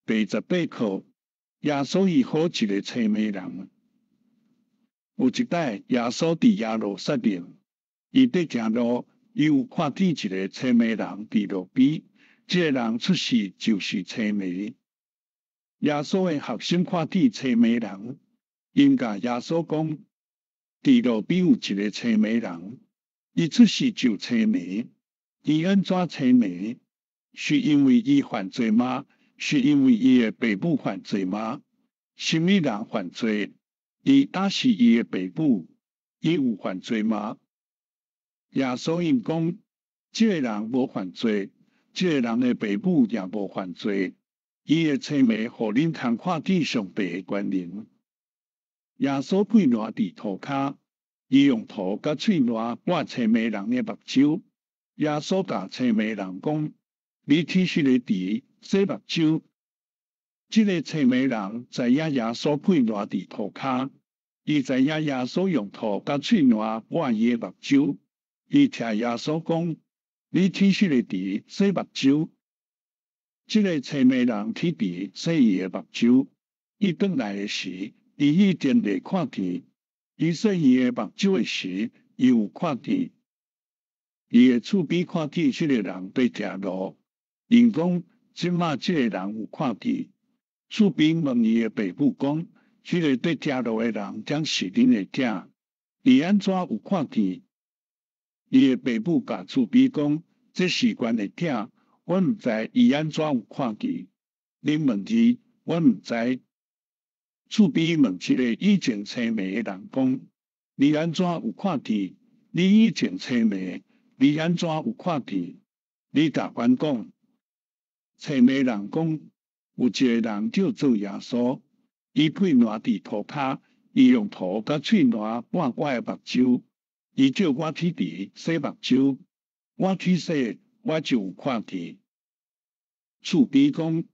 第十八課，耶穌醫好一个青盲人。有一擺，耶穌佇耶路撒冷，伊綴行路，伊有看見一个青盲人佇路邊。這个人出世就是青盲。耶穌的學生看見青盲人，𪜶共耶穌講：佇路邊有一个青盲人，伊出世就青盲。伊按怎青盲？是因為伊犯罪嗎？是因為伊的爸母犯罪嗎？啥物人犯罪？伊抑是伊的爸母？伊有犯罪嗎？耶穌𪜶講：這个人無犯罪，這个人的爸母也無犯罪。伊的青盲，予恁通看見上帝的權能。耶穌噴爛佇塗跤，伊用塗佮喙瀾抹青盲人的目睭。耶穌共青盲人講：你去彼个池洗目睭。這个青盲人知影耶穌噴爛佇塗跤，伊知影耶穌用塗佮喙瀾抹伊的目睭。伊聽耶穌講：你去彼个池洗目睭。這个青盲人去池洗伊的目睭，伊轉來的時，伊已經會看見。伊洗伊的目睭的時，伊有看見。伊的厝邊看見這个人綴行路，𪜶講：這馬這个人有看見。厝邊問伊的爸母講：這个綴行路的人，敢是恁的囝？伊按怎有看見？伊的爸母共厝邊講：這是阮的囝，阮毋知伊按怎有看見。恁問伊，阮毋知。厝邊問這個以前青盲的人講：你按怎有看見？你以前青盲，你按怎有看見？你共阮講。青盲人講：有一个人叫做耶穌，伊噴爛佇塗跤，伊用塗佮喙瀾抹我的目睭，伊叫我去池洗目睭，我去洗，我就有看見。厝邊講：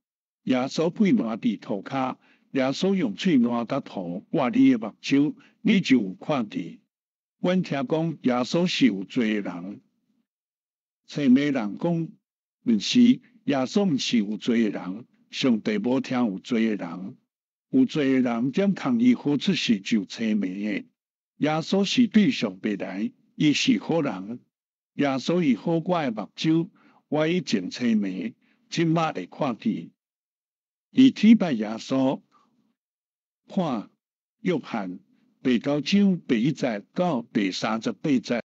耶穌噴爛佇塗跤，耶穌用喙瀾佮塗抹你的目睭，你就有看見。阮聽講耶穌是有罪的人。青盲人講：毋是，耶穌毋是有罪的人，上帝無疼有罪的人。有罪的人點通醫好出世就青盲的？耶穌是對上帝來，伊是好人。耶穌醫好我的目睭，我以前青盲，這馬會看見。伊體拜耶穌，看約翰第九章第一節到第三十八節。